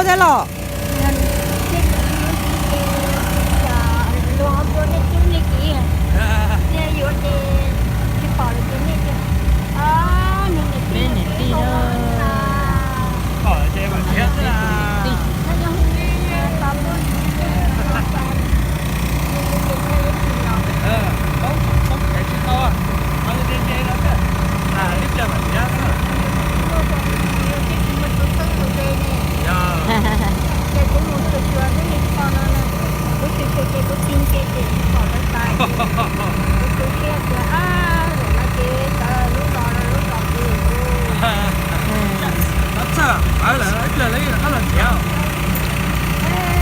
Thiab los? Peb niam tij na.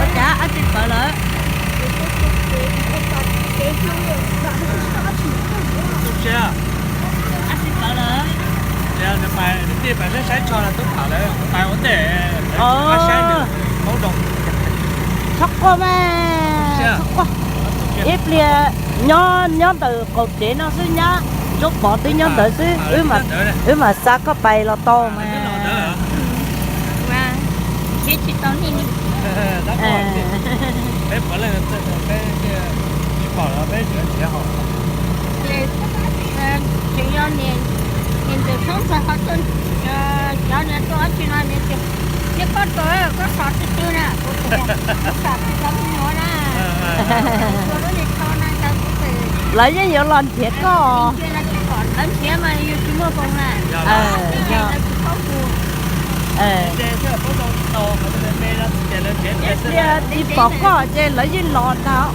Ua cas dab tsi pawv lawm? Dab tsi pawv lawm? Nws pais, nws tij pais saib saib tsho los tub tham lawv pais ua ntej, pais saib nws hauv nroog. Txhob quaj mas, txhob quaj. Ib pliag nyob, nyob ntawm qaum tsev no xwb, nyab Ntsuab Pov twb nyob ntawd xwb, wb mam xa koj pais los tau mas. Peb puav leej, peb tsis pom los peb tseem nrhiav hauv. Tseem yog niam ntxawm Tshoob ntxawg ho tuaj, cov niag tuaj dab tsi no niam tias, niag koj tus koj xav twg twg na, kuv tias kuv xav tus cov me nyuam na, tus lub niag tsho na, cov kuv tias lawv yeej yuav los nrhiav koj. Lawv nrhiav mas yus tsis muaj foos na, lawv tsis paub kuv. Ib pliag tsis pom koj ces lawv yeej los ntag.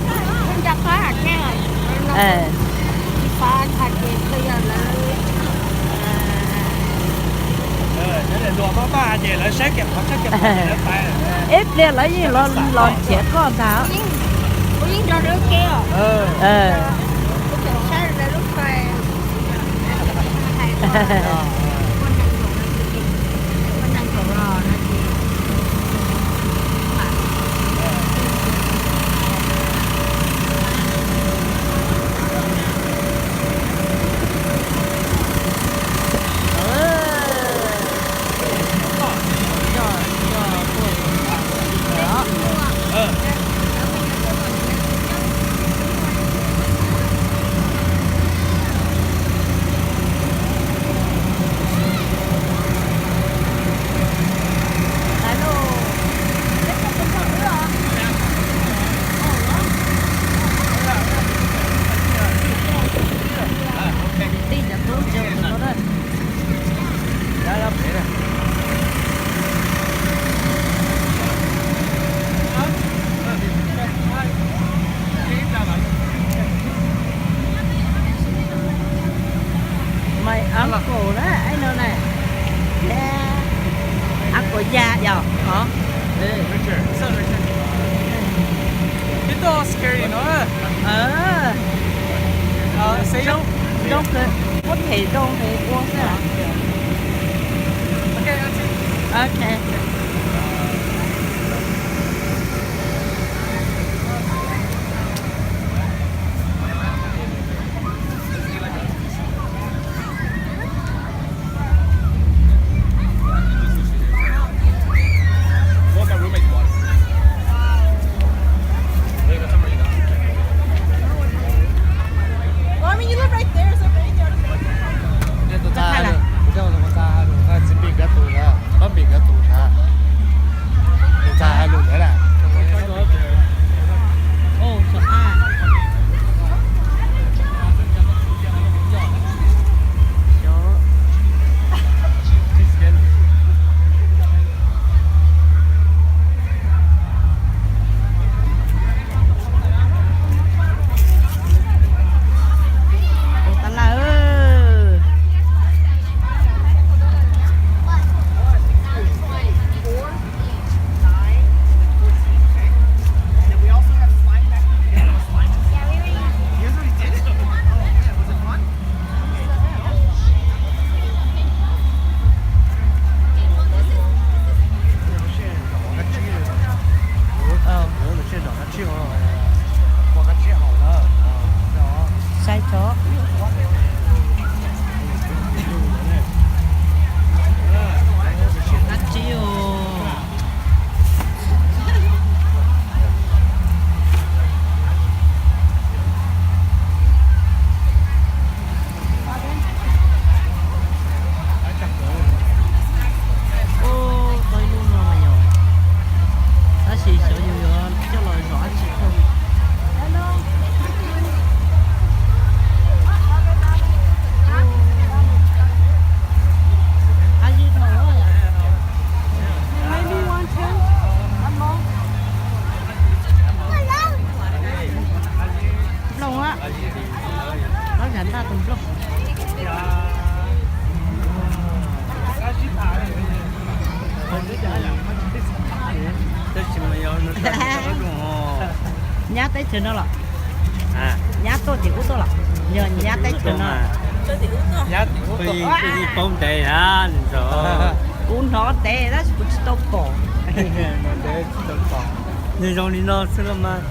Ib pliag lawv yeej los nrhiav koj ntag. My uncle đó, I know này. Yeah. Uncle già yom. Hả? Ê. Richard, what's up, Richard? Cái to scary nó. Ờ. Ờ, xí. Rau, rau kì, có thể rau thì ua xí hả? Ok, ok. Ok. Tus txaj hais lus, tus txaj hais lus, txiv npis nkawd tus ntawd, pab npis nkawd tus ntawd, tus txaj hais lus ntawd na. Tus tas lawm. Sai tsov. Kab tsib os. Nyab teb chaws no los? Nyab tuaj tim ub tuaj los? Yog nyab teb chaws no. Peb yeej paub ntev na, kuv hnov ntev tab sis kuv tsis tau pom. Nws zoo li no xwb los mas.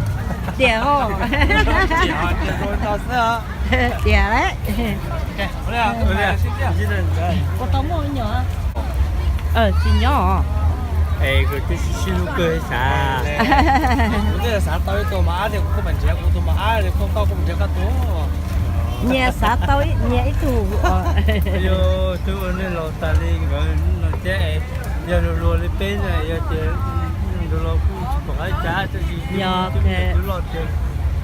Tiag os. Tiag lawm. Puas tau muaj me nyuam? Tsis nyob os. Es kuv twb sib sib hlub kawg xav. Kuv twb xav tau ib tug mos ab tias kuv kuj mam nrhiav kuv tus mos ab, kuv tau kuv mam nrhiav koj tus. Nyias xav tau nyias ib tug. Yog twb ua neej laus tas li nkawd no thiab, yog luag luag li peb na yog tias nkawd los kuj tsis pom qab ib tsab, tab sis yog twb loj tiag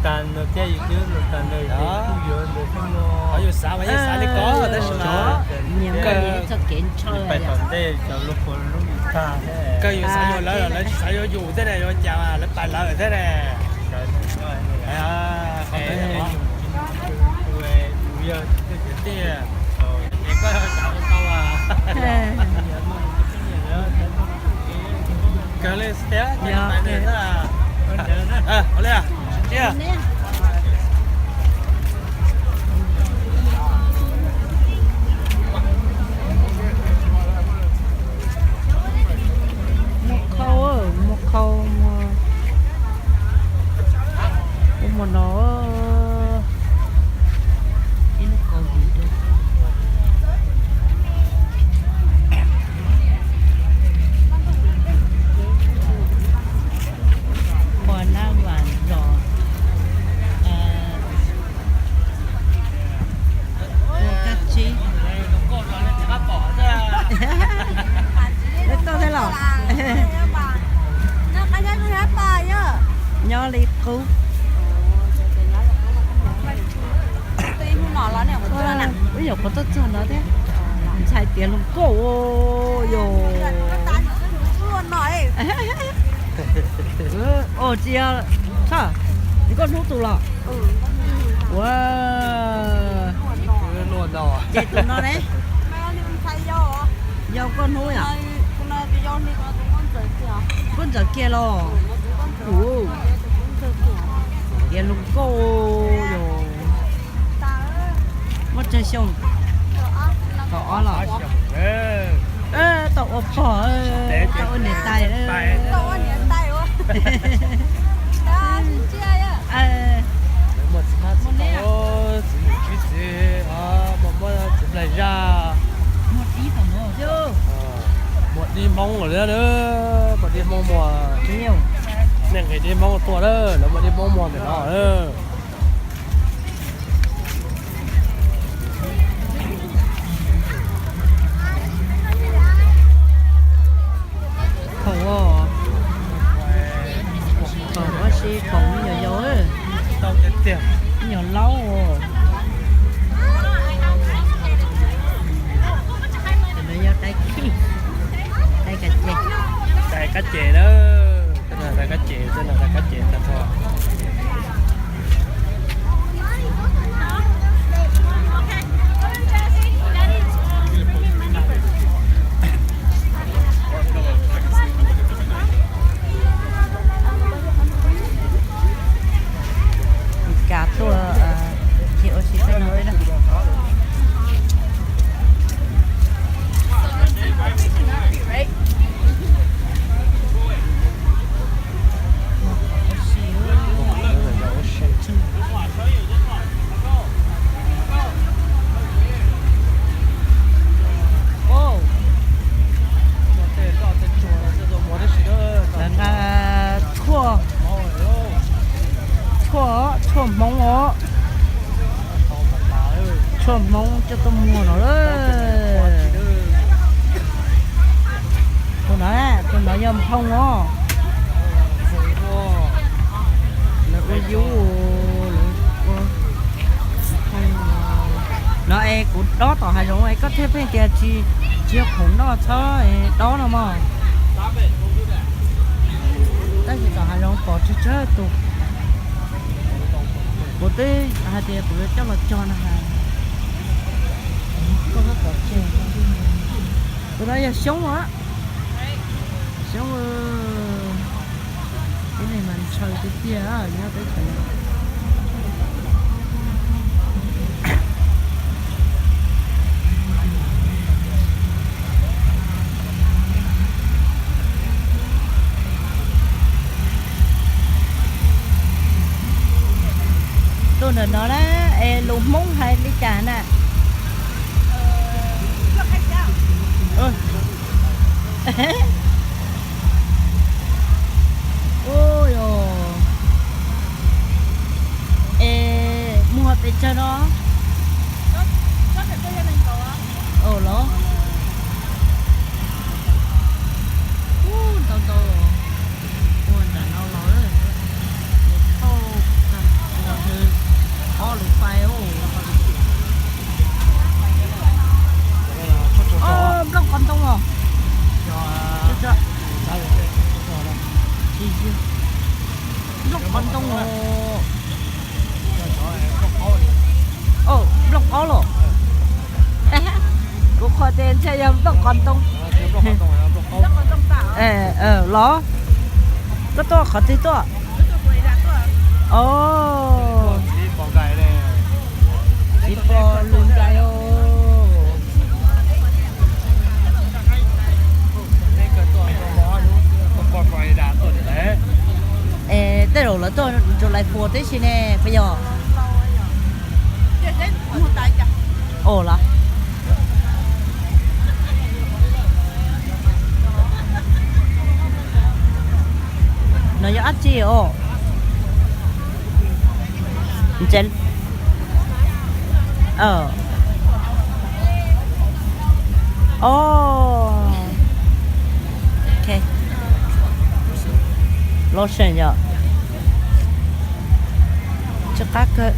tas no thiab, yus twb los tas ntawd ces kuj yuav ntawd xwb no. Yus xav mas yeej xav li ko tab sis mas nyias muaj nyias ib txoj kev ntshaw. Pais tom ntej cov luag puas lub tag, kawg yus xav yuav lawv los lawv tsis xav yuav yus thiab ne, yuav cas lawv pais lawv thiab ne. Yog tiag tiag, es koj xav ua tau. Kawg li tiag, ces pais ntawd na. Ua li, tsis. Muaj khau, muaj khau, muaj, muaj no. Ib lub kaus vim rau. Pos nab vam zos, ua kab tsib. Peb tuaj thiab los? Nyob li qub. Ib nyuam qhuav tuaj txog no thiab. Ntxhais tiav hluas nkauj yog. Tsis yog, Nkauj Hnub tus los? Ua, ces tus no ne? Yog Nkauj Hnub yom? Nkauj Ntxawm kiag los? Tiav hluas nkauj yog. Muaj tsawg xyoo? Tau ob los? Tau ua pog, tau ua niam tais. Muaj txiv hmab txiv ntoo, txiv yawm txiv txiv, muaj muab txiv nplaig zaj. Muaj dib Hmoob lawm, muaj dib Hmoob muaj. Nej nqis dib Hmoob tuaj lawm, lawv muaj dib Hmoob muag ntawm no. Khoom, khoom ua si khoom me nyuam yaus, me nyuam laub. Tus no yog dai khij, dai kab ces, dai kab ces na, dai kab ces, dai kab ces tag nrho. Kav tuaj, ces ua si txog no na. Lawv nqa tshuaj, tshuaj, tshuaj Hmoob os. Tshuaj Hmoob coj tuaj muag no lawm. Tus no, tus no yog Hmoob os. Lawv ua yub, lawv ua no es kuv dob tom hav zoov es koj thiaj pheej tias tsis, tsis yog khoom noj txhob dob no mog. Tab sis tom hav zoov pom tsawg tsawg tus. Kuv twb hais tias kuv yuav coj los cog no, koj pom tseg. Tus no yog xyoob os. Xyoob, ib leeg mas Khaws tiag tiag nyob teb chaws no. Tuaj ntawm no na, es lus Hmoob hais li cas na? Ua yog, es muag pes tsawg no? Los ntau ntau, ua nram no los, thauj tag ua ob lus fais. Nplooj qos ntoo os. Nplooj qos ntoo os. Nplooj qaub los? Kuv qhov tias ntshe yog nplooj qos ntoo. Los, koj tuaj qhov twg tuaj? Os, tsis pom lus nrais os. Es tej zaum lawv tuaj rau Lais Fuas tib si ne puas yog? Os los. No yog dab tsi os? Os, lotion yom. Tsw qab kawg.